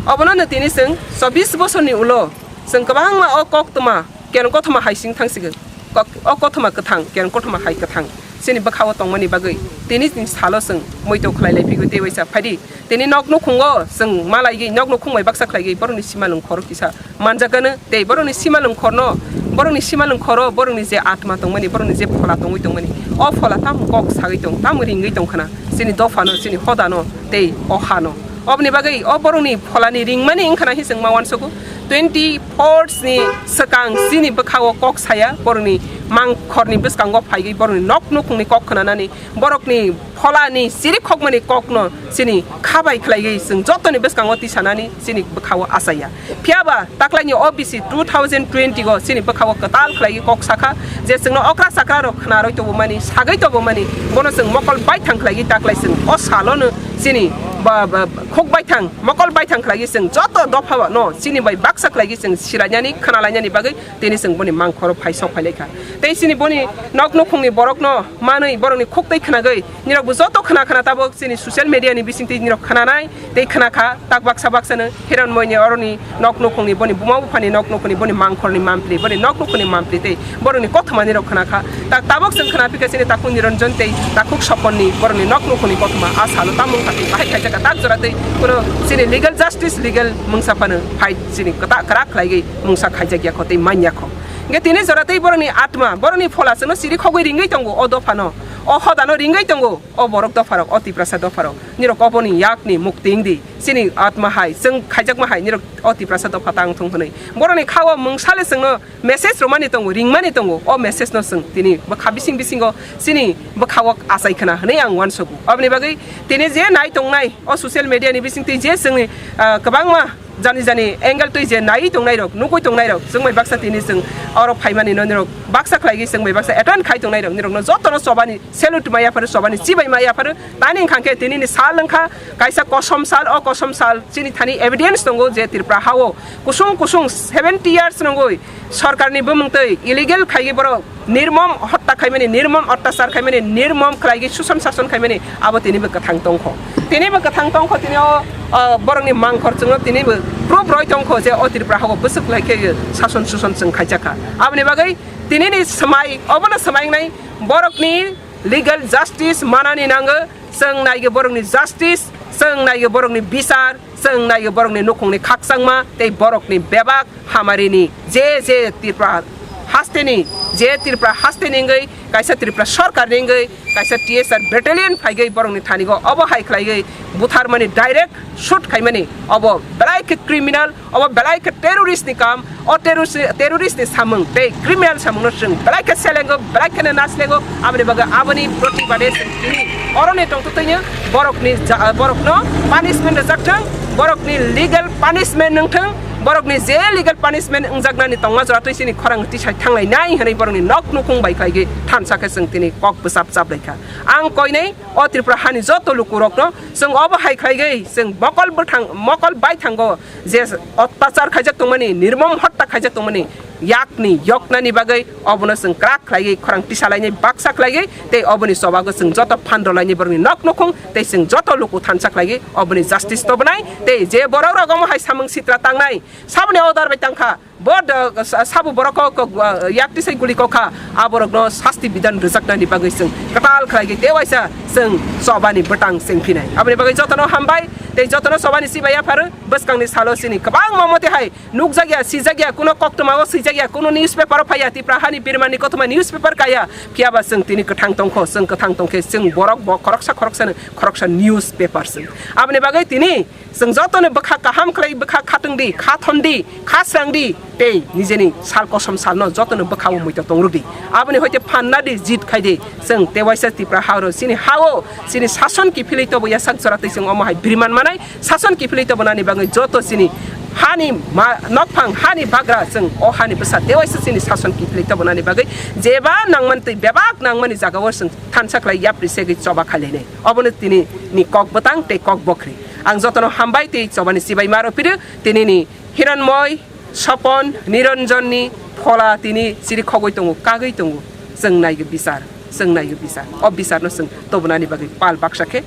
obono no tini chwng chobbish bosorni ulo chwng kwbangma o koktwma Kereng kothoma hai sing thang sigwk. Kok-, o kothoma kwthang, kereng kothoma hai kwthang. Chini bwkha o tongmani bagwi tini ni salo chwng muitu khlai lai phigwi tei waisa phaidi. Tini nok nukhungo chwng malaigwi, nok nukhung bai baksa khlaigwi borokni simalwng khoro kisa manjakgano tei borokni simalwng khorno, borokni simalwng khoro borokni je atma tongmani, borokni je phola tongwi tongmani, o phola tamo kok sagwi tong, tamo ringwi tong khna chini dophano, chini hodano tei o hano. Oboni bagwi o borokni pholani ringmani wngkhana hi chwng ma uansugo. Twenty four ni swkang chini bwkha o kok saya, borokni mangkhorni bwskango phaigwi borokni nok nukhungni kok khwnanani, borokni pholani chirikhokmani kokno chini kha bai khlaigwi chwng jotoni bwskango tisanani chini bwkha o achaya. Phiyaba taklaini O B C two thousand twenty o chini bwkha o kwtal khlaigwi kok sakha je chwngno okra chakra rok khwnarwi tubumani, sagwi tubumani, bono chwng mokol baithang khlaigwi taklai chwng o salono chini ba, ba, khuk baithang, mokol baithang khlaigwi chwng joto dopha no chini bai baksa khlaigwi chwng silainani, khwnalainani bagwi tini chwng boni mangkhoro phai sok phai laikha. Tei chini boni nok nukhungni borokno manwi borokni khuk tei khwnagwi nirok bo joto khna khna tabuk chini social media ni bisingtwi nirok khnanai tei khna kha tak baksa baksa no Hiranmoyni oroni nok nukhungni boni buma buphani nok nukhungni boni mangkhorni mampli, boni nok nukhungni mampli tei borokni kothomani rok khna kha. Ta-, tabuk chwng khna phikha chini takhuk Niranjan tei takhuk Soponni borokni nok nukhungni kothoma a salo tamo wngkha tei bahai khaijak kha tak jora tei kuno chini legal justice, legal mungsa phano fight chini kwta-, kwrak khlaigwi mungsa khaijak ya kho tei man ya kho. Hwnkhe tini jora tei borokni atma, borokni phola chwngno chiri khogwi ringwi tongo o dophano, o hodano ringwi tongo o borok dopharok, o Tiprasa dopharok. Nirok oboni yakni mukti wngdi, chini atma hai, chwng khaijakma hai, nirok o Tiprasa dopha tang thung hwnwi. Borokni kha o mungsa le chwngno message rwmani tongo, ringmani tongo, o message no chwng tini bwkha bising bisingo chini bwkha o achai khna hwnwi ang uansugo. Oboni bagwi tini je nai tongnai o social media ni bisingtwi je chwngni, ah, kwbangma Jani jani angle twi je naiwi tongnai rok, nugwi tongnai rok, chwng bai baksa tini chwng oro phaimani no nirok baksa khlaigwi chwng bai baksa attend khai tongnai rok, nirok no joto no chobani salute ma yapharu, chobani chibai ma yapharu. Tani wngkha khe tini ni sal wngkha kaisa kosom sal, o kosom sal chini thani evidence tongo je Tripura hao kusung kusung seventy years nungwi sorkar ni bumung twi illegal khaigwi borok nirmom hotta khaimani, nirmom ottachar khaimani, nirmom khlaigwi suson sason khaimani, abo tinibo kwthang tongkho. Tinibo kwthang tongkho, tini o, o, borokni mangkhor chwngno tinibo proof roi tongkho je o Tripura hao bwswk lai khe sason suson chwng khaijakha. Aboni bagwi tinini swmai, obono swmai wngnai borokni legal justice manani nango, chwng naigwi borokni justice, chwng naigwi borokni bichar, chwng naigwi borokni nukhungni khakchangma tei borokni bebak hamarini je je Tripura hasteni, je Tripura hasteni wngwi kaisa Tripura sorkarni wngwi kaisa T S R battalion phaigwi borokni thanigo obo hai khlaiwi butharmani, direct shoot khaimani, obo belai khe criminal, obo belai khe terrorist ni kam. O terrorist, terrorist ni samung tei criminal samung no chwng belai khe selengo, belai khe naslengo. Aboni bagwi aboni protibade chwng tini oroni tongtwtwino borokni ja-, borokno punishment rwjak thung, borokni legal punishment wng thung, borokni je legal punishment wngjaknani tongma jora twi chini khorang tisai thanglai nai hwnwi borokni nok nukhung bai khlaigwi thansa khe chwng tini kok bwchap chap lai kha. Ang koinai o Tripura hani joto lukurokno chwng obo hai khlaigwi chwng mokol bwthang, mokol bai thango. Je ottachar khaijak tongmani, nirmom hotta khaijak tongmani, yakni yoknani bagwi obono chwng kwrak khlaiwi, khorang tisalaini baksa khlaiwi, tei oboni chobago chwng joto phan rwlaini borokni nok nukhung tei chwng joto luku thansa khlaiwi oboni justice tobonai. Tei je borok rok omo hai samung sitra tangnai, saboni order bai tangkha, bo do-, sa-, sabo borok kok, kok, uh, yak tisai guli kokha, aborokno sasti bidhan rwjaknani bagwi chwng kwtal khlaiwi tei waisa chwng chobani bwtang chengphinai. Aboni bagwi jotono hambai tei jotono chobani chibai yapharu. Bwskangni salo chini kwbangma motwi hai nukjakya, sijakya, kuno koktwmao swijakya, kuno newspaper-o phaiya, Tipra hani birmani koktwma newspaper kaya, phiyaba chwng tini kwthang tongkho, chwng kwthang tongkhe chwng borok bo khoroksa khoroksano khoroksa newspaper chwng. Aboni bagwi tini chwng jotono bwkha kaham khlai, bwkha khatungdi, kha thondi, kha srangdi, tei nijeni sal kosom salno jotono bwkhao muitu tongrwdi. Aboni hoite phanna di, jit khai di. Chwng tewaisa Tipra hao, chini hao, chini sason kiphilwi tobo yasak jora twi chwng omo hai biriman manai, sason kiphilwi tobo nani bagwi joto chini hani ma-, nokphang hani bagra chwng o hani bwsa tewaisa chini sason kiphilwi tobo nani bagwi jeba nangmani twi bebak nangmani jagao chwng thansa khlai yapri segwi choba khailainai. Obono tini ni kok bwtang tei kok bokhri. Ang jotono hambai tei chobani chibai ma rw phiru, tini ni Hiranmoi, Sopon, Niranjonni phola tini chiri khogwi tongo, kagwi tongo. Chwng naigwi bichar, chwng naigwi bichar. O bicharno chwng tobonani bagwi pal baksa khe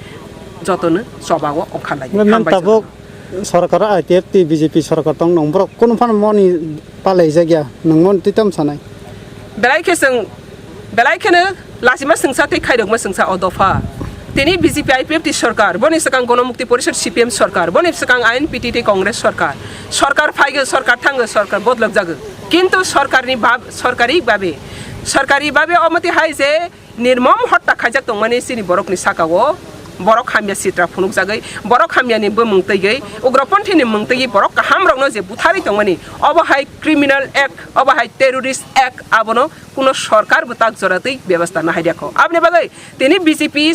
jotono chobao ongkha lai. Ma'am, hambai tabuk jotono. Sorkar I P F T B J P sorkar tong nong borok kunu phano moni palai jakya, nwng moni twi tamo sanai? Belai khe chwng, belai kheno lachima chwngsa tei khairokma chwngsa o dopha. Tini B J P I P F T sorkar, boni swkang Gonomukti Porishad C P M sorkar, boni swkang I N P T tei Congress sorkar. Sorkar phaigo, sorkar thango, sorkar bodolok jago. Kintu sorkarni bab-, sorkari babe, sorkari babe omoti hai je nirmom hotta khaijak tongmani chini borokni sakao borok hamya sitra phunukjagwi, borok hamyani bumung twiwi, ugroponthini mung twiwi borok kahamrokno je butharwi tongmani, obo hai criminal act, obo hai terrorist act, abono kuno sorkar bo tak jora twi bebasta nahai rwkho. Aboni bagwi tini B J P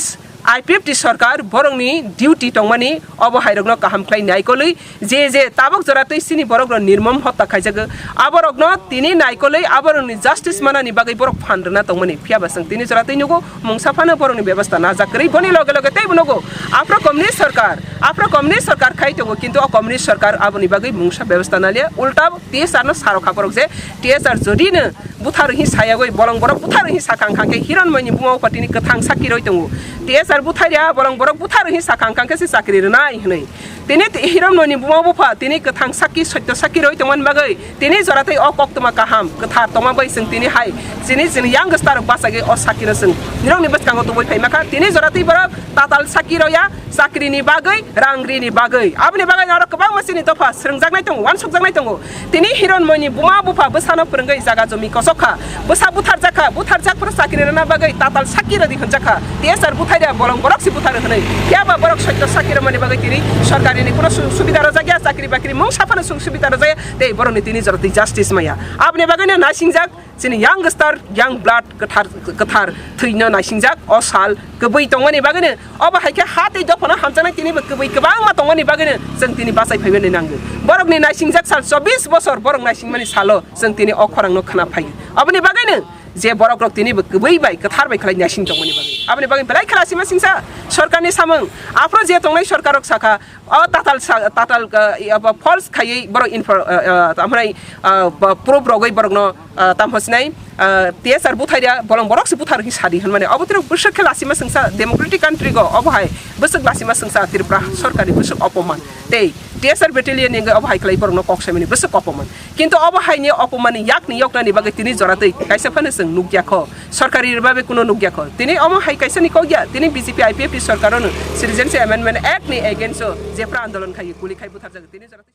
I P F T sorkar borokni duty tongmani obo hairokno kaham khlai naikolwi je je tabok jora twi chini borokno nirmom hotta khaijago, aborokno tini naikolwi aborokni justice manani bagwi borok phan rwna tongmani. Phiyaba chwng tini jora twi nugo mungsa phano borokni bebasta najak kwrwi. Boni loge loge teibo nugo aphro communist sorkar, aphro communist sorkar khai tongo, kintu o communist sorkar aboni bagwi mungsa bebasta naliya, ulta T S R no sarokha borok je T S R jodi no buthar hi sayagwi bolong borok buthar hi sakha wngkha khe Hiranmoini buma bupha tini kwthang sakki roi tongo. T S R buthar ya bolong borok buthar hi sakha wngkha khe se chakri rwnai hwnwi. Tini Hiranmoini buma bupha tini kwthang sakki sotto sakki roi tongmani bagwi tini jora tei o koktwma kaham kwthar tongma bai chwng tini hai chini chini youngster rok bachagwi o sakki no chwng nirokni bwskango tubui phai makha. Tini jora tei borok tatal sakki roya, chakrini bagwi, rang rini bagwi. Aboni bagwi norok kwbangma chini dopha srwngjaknai tongo, uansukjaknai tongo. Tini Hiranmoini buma bupha bwsano phwrwngwi jaga jomi kosok kha. Bwsa butharjak kha, butharjak phuru chakri rwna bagwi tatal sakki rwdi hwnjak kha. T S R buthai rwya bolong borok si buthar rw hwnwi. Phiyaba borok sotto sakki rwmani bagwi tini sorkar Tini kuno su-, subida rwjakya, chakri bakri mungsa phano sung subida rwjakya, tei borokni tini jora twi justice maya. Aboni bagwino naisingjak chini youngster, young blood, kwthar, kwthar thwino naisingjak o sal kwbwi tongmani bagwino. Obo hai khe ha tei dophano hamjaknai tini bo kwbwi kwbangma tongmani bagwino chwng tini bachai phaimani nango. Borokni naisingjak sal chobbish bosor, borok naisingmani salo chwng tini o khorangno khna phaio. Aboni bagwino je borok rok tini bo kwbwi bai kwthar bai khlai naising tongmani bagwi. Aboni bagwi belai khe lasima singsa sorkarni samung. Aphuru je tongnai sorkar rok sakha, o tatal sa-, tatal, ah, i, abo false khaiwi borok info, ah, ah, tamhwnai, ah, ba, proof rogwi borokno, ah, tamho sinai, ah, T S R buthai dia, bolong borok se buthar hi sadi hwnmani. Obo tini bwswk khe lasima singsa democratic country go, obo hai bwswk lasima singsa Tripura sorkarni bwswk opoman. Tei T S R battalion ni obo hai khlai borokno kok saimani bwswk opoman. Kintu obo haini opomani yakni yoknani bagwi tini joratwi kaisa phano chwng nukya kho. Sorkari rwbabe kuno nukya kho. Tini omo hai kaisa ni kok ya, tini B J P I P F T sorkar ono Citizenship Amendment Act ni against o jephra andolon khai, guli khai butharjak tini joratwi.